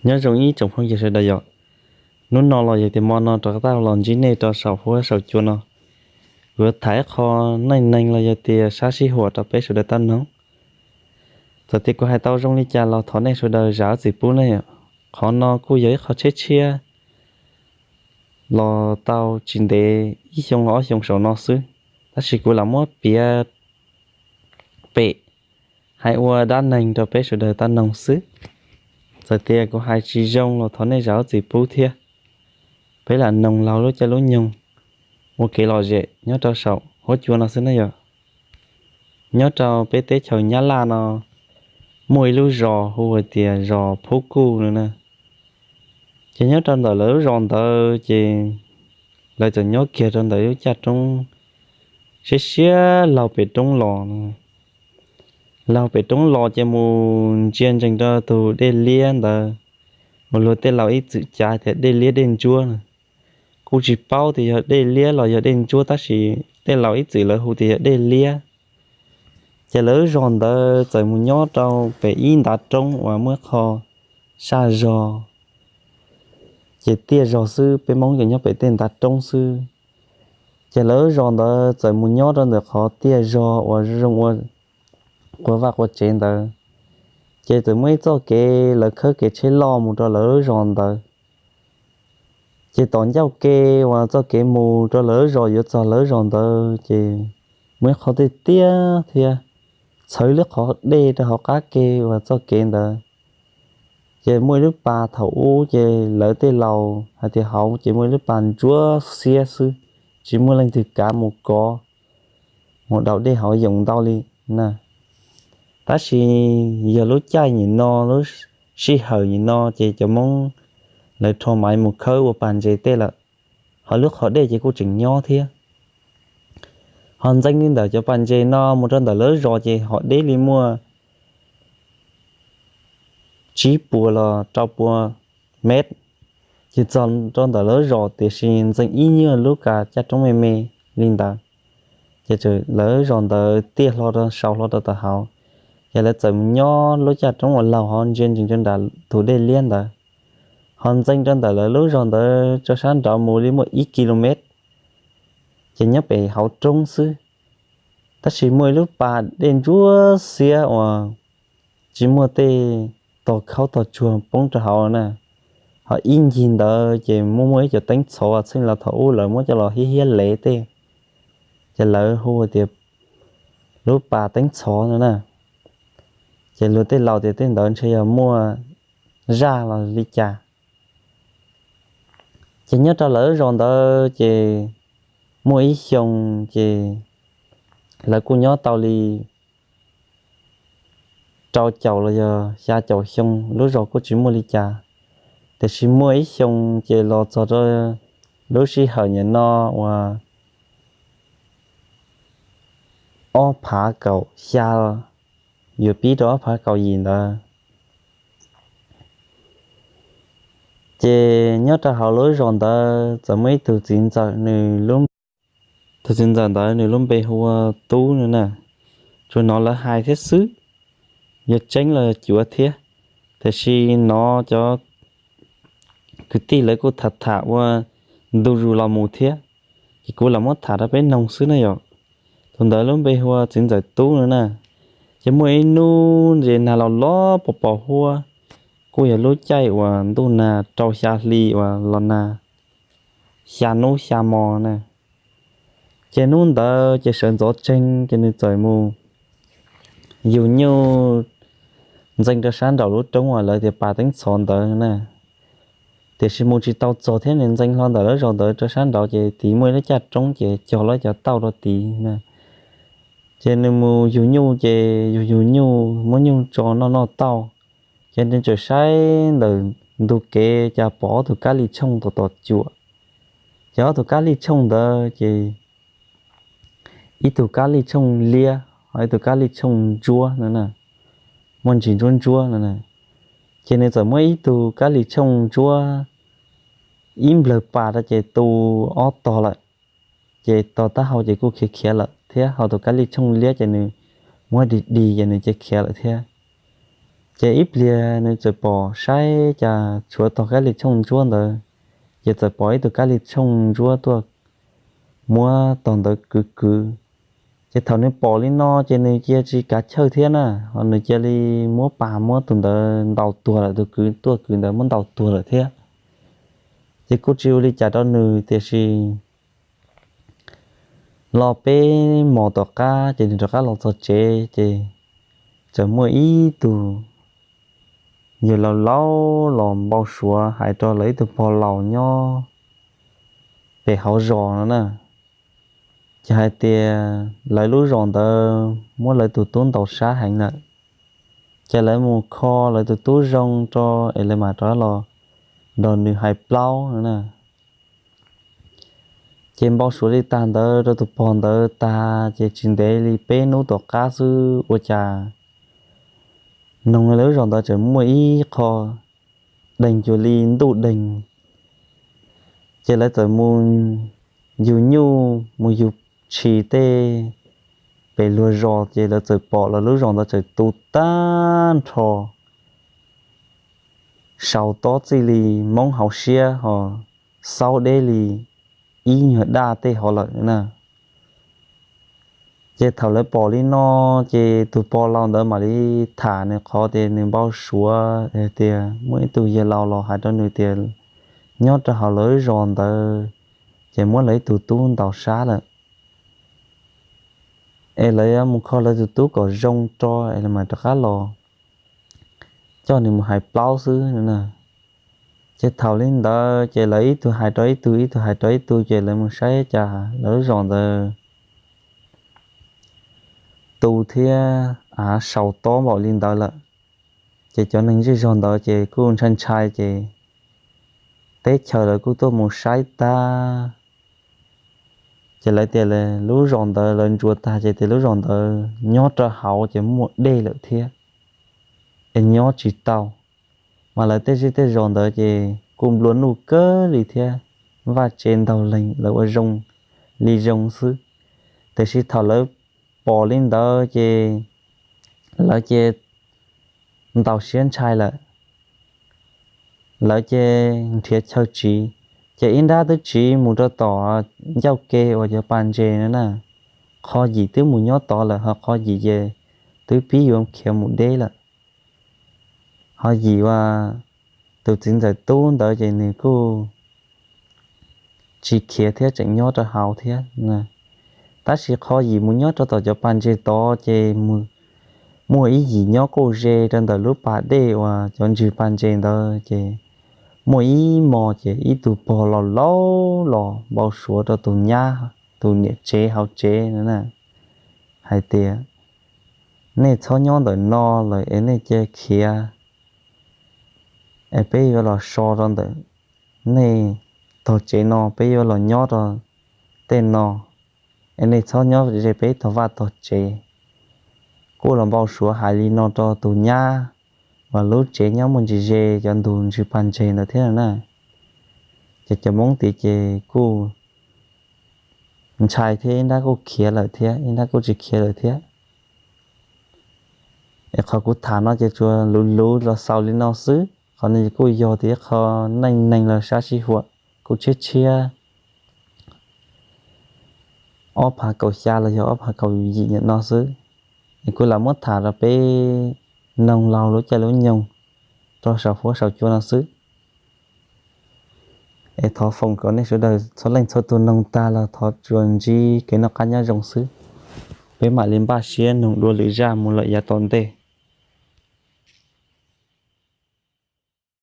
Nyob zoo ib tsoom phooj ywg sawv daws yom. Hnub no los yog tias mo no rov qab los ntsib nej rau saum huab saum cua no, kuv yuav tham ib qho neej neeg los yog tias sab sij huam rau peb sawv daws tau noog. Txawm tias kuv hais tau zoo li cas los thov nej sawv daws zam txim pub ne. Qhov no kuj yog ib qho tshiab tshiab los tau tsis ntev ib xyoo los ob xyoo saum no xwb, tab sis kuv lam muab piav pem hais ua dab neeg rau peb sawv daws tau noog xwb. Txawm tias kuv hais tsis zoo los thov nej zam txim pub thiab. Peb lam noog laug lub caij lub nyoog ua kev lom zem nyob rau saum huab cua no xwb na yom. Nyob rau peb teb chaws Nyab Laj no muaj ib lub zos hu hais tias zos Phub Kuj no na. Ces nyob rau ntawm lawv lub zos ntawd ces lawv txawm nyob kiag rau ntawm lub caj roob siab siab laug pem roob los no. Laug pem roob los ces mus ntsia ntsees rau tus dej liab ntawd, uas luag tej laus ib txwm cav tias dej liab dej ntsuab na. Kuj tsis paub tias yog dej liab los yog dej ntsuab tab sis tej laus ib txwm lawv hu tias yog dej liab. Ces lawv lub zos ntawd txawm mus nyob rau pem ib ntav roob uas muaj qho saj zog, ces tiaj zog xwb, peb Hmoob ces nyob pem tej ntav roob xwb. Ces lawv lub zos ntawd txawm mus nyob rau ntawm qhov tiaj zog uas zoo ua qua vaj qua tsev ntawd. Ces txawm muaj ib txoj kev lawv khawb kev tsheb loj mus rau lawv lub zos ntawd. Ces tom ncauj ke uas txoj kev mus rau lawv lub zos yuav txog lawv lub zos ntawd ces muaj ib qho tiaj tiaj thiab, txhawv lub qhov dej rau hauv qab ke uas txoj kev ntawd. Ces muaj ib lub pas, thaum ub ces lawv tej laus hais tias hauv ces muaj ib lub pas ntsuab xiab xwb, tsis muaj leej twg kav mus kov, mus daus dej hauv yoos ntau li na. Tab sis yog lub caij nim no, lub sij hawm nim no ces cov Hmoob lawv rho maiv mus khawb ua pas ntses tej lawm, ho lub qhov dej ces kuj tseem nyob thiab. Ho ntxeev li ntawm cov pas ntses no mus rau ntawm lawv zos ces hom deb li muaj tsib puas los rau puas mev, ces txog rau ntawm lawv zos tiam sis ntxeev ib nyuag lub kas caj roob me me li ntawd. Ces lawv zos ntawd tiaj hlo rau saud hlo rau tom hauv, ces lawv txawm mus nyob lub caj roob uas laug hauv ntsia ntsees rau nram tus dej liab ntawd. Ho ntxeev rau ntawm lawv lub zos ntawd rau sab nraud mus li muaj ib ki lo mev, ces nyob pem hauv roob xwb. Tab sis muaj ib lub pas dej ntsuab xiab uas tsis muaj tej tog khaub tog tsuag poob rau hauv na. Ho ib ncig ntawd ces muaj muaj ib cov teeb txhov txheej los thaum ub lawv muab coj los hiab hiab lev tej, ces lawv hu tias lub pas teeb txhov no na. Ces luag tej laus tias tej ntawd ntshe yog muaj zaj los li cas. Ces nyob rau lawv zos ntawd ces muaj ib xyoo ces lawv kuj nyob tau li rau caum los yog xya caum xyoo, lub zos kuj tsis muaj li cas. Tiam sis muaj ib xyoo ces los txog rau lub sij hawm nim no uas ob phav kaum xya yuav pib rau ob phav kaum yim ntawd, ces nyob rau hauv lub zos ntawd txawm muaj ib tug txiv ntxawm, nws lub, tus txiv ntxawm ntawd nws lub npe hu ua Tub no na. Tsuas hnov lawv hais thiab xwb, yog tseeb los cuav thiab, tiam sis hnov cov kwv tij lawv kuj tham tham ua ntu zus los mus thiab, ces kuv lam muab tham rau peb noog xwb na yom. Tus ntawd lub npe hu ua txiv ntxawm Tub no na. Ces muaj ib hnub ntshe nag los los pos pos huab, kuj yog lub caij uas ntuj nag rau xya hli uas los nag xya hnub xya hmo na. Ces hnub ntawd ces sawv ntxov tsees ces nws txawm mus yug nyuj ntxeev rau sab nraum lub roob uas lawv tias pas teeb txhov ntawd na. Tiam sis mus tsis tau txog thiab, nws ntxeev hlo ntawm lub zos ntawd rau sab nraud ces tid muaj ib lub caj roob ces cog lawv cov tauj rau tid na. Ces nws mus yug nyuj ces yug yug nyuj muab nyuj tso noj noj tauj, ces nws txawm saib ntawm ntug kev cas pom ob tug kab lij tshooj tom tom cuam. Ces ob tug kab lij tshooj ntawd ces ib tug kab lij tshooj liab, ho ib tug kab lij tshooj ntsuab no na, muaj ntsis ntsuab ntsuab no na. Ces nws txawm muab ib tug kab lij tshooj ntsuab ib nplawg pas rau ces tu ob tog lawm, ces tog taub hau ces kuj khiav khiav lawm thiab, ho tus kab lij tshooj liab ces nws muab dig dig ces nws cia khiav lawm thiab. Ces ib pliag nws txawm pom saib cas tshuav tog kab li tshooj ntsuab ntawd, ces txawm pom ib tug kab li tshooj ntsuab tuaj muab tog ntawd kwv kwv. Ces thaum nws pom li no ces nws cia tsis kav chawj thiab na, ho nws cia li muab pas muab tus ntawd ntaus tuag lawm, tus kwv tuaj kwv ntawd muab ntaus tuag lawm thiab. Ces kuj tsis ua li cas rau nws, tiam sis los peb hmos tom qab ces nws rov qab los txog tsev ces txawm muaj ib tug yawg laus laus los npau suav hais rau lawv ib tug pog laus nyob pem hauv zos no na, ces hais tias lawv lub zos ntawd muab lawv tus tub ntaus sab heev lawm, ces lawv mus kho lawv tus tub zoo rau es lawv mam rov los nrog nws hais plaub no na. Ces npau suav li tag ntawd rau tus pog ntawd tag ces tsis ntev li peb hnub tom qab xwb ua cas noog lawv lub zos ntawd tseem muaj ib qho deeg cuag li ntuj deeg. Ces lawv txawm mus yug nyuj mus yug tshis tej pem luag zos ces lawv txawm pom lawv lub zos ntawd txawm tu tag nrho, sau tob txij li moob hauv siab ho xaub deb li ib nyuag daj tej hov lawm na. Ces thaum lawv pom li no ces tus pog laus ntawd mam li tham nws qhov tias nws npau suav hais tias muaj ib tug yawg laus los hais rau nws tias nyob rau hauv lawv zos ntawd ces muab lawv ib tug tub ntaus sab lawm, es lawv yuav mus kho lawv tus tub kom zoo rau es lawv mam rov qab los coj nws mus hais plaub xwb no na. Ces thaum li ntawd ces lawv ib tug hais rau ib tug, ib tug hais rau ib tug ces lawv mus saib cas lawv lub zos ntawd tu thiab av sau tob npaum li ntawd lawm. Ces cov neeg zej zog ntawd ces kuj ntshai ntshai ces teb chaws lawv kuj tuaj mus saib tag. Ces lawv tias lub zos ntawd lawv ntsuas tag ces tias lub zos ntawd nyob rau hauv ces muaj dej lawm thiab, es nyob tsis tau. Mas lawv tej zej tej zos ntawd ces kuj nplua nuj kawg li thiab, vaj tse ntaug leeg lawv ua zoo li zoo xwb. Tiam sis thaum lawv pom li ntawd ces lawv ces ntaus siab ntshai lawm, lawv ces nrhiav chaw tsiv, ces ib nrab twb tsiv mus rau tom ncauj ke uas cov pas ntses no na, qhov yim twb mus nyob tod lawm ho qhov yim ces twb pib yuav khiav mus deb lawm. Ho yim uas tus txiv ntxawm tub ntawd ces nws kuj tsis khiav thiab tseem nyob rau hauv thiab. Tab sis qhov yim mus nyob rau tom cov pas ntses tod ces muaj ib yim nyob kuj ze rau ntawm lub pas dej uas cov ntswg pas ntses ntawd ces muaj ib hmo ces ib tug pog laus laus los npau suav rau tus nyab, tus niam tsev hauv tsev no na, hais tias nej txhob nyob ntawm no lawm es nej cia khiav, es peb yuav los so rau ntawm nej tog tsev no, peb yuav los nyob rau tej no, es nej txhob nyob ze peb tog vaj tog tsev. Kuj los npau suav hais li no rau tus nyab uas lub tsev nyob muaj ntsis ze cov ntug ntswg pas ntses ntawd thiab na. Ces cov Hmoob tid ces kuj ntshai thiab ib nrab kuj khiav lawm thiab ib nrab kuj tsis khiav lawm thiab. Es qhov kuv tham no ces tsuas luv luv los xaus li no xwb, qhov no kuj yog tias ib qho neej neeg los sab sij huam kuj tshiab tshiab ob phav kaum xya los yog ob phav kaum yim nim no xwb. Es kuv lam muab tham rau peb mloog laug lub caij lub nyoog rau saum huab saum cua no xwb. Es thov foom kom nej sawv daws txhua leej txhua tus mloog tag los thov tsuas ntsib kev noj qab nyob zoo xwb. Peb mam li npaj siab mloog dua lwm zaj mus lawm yav tom ntej.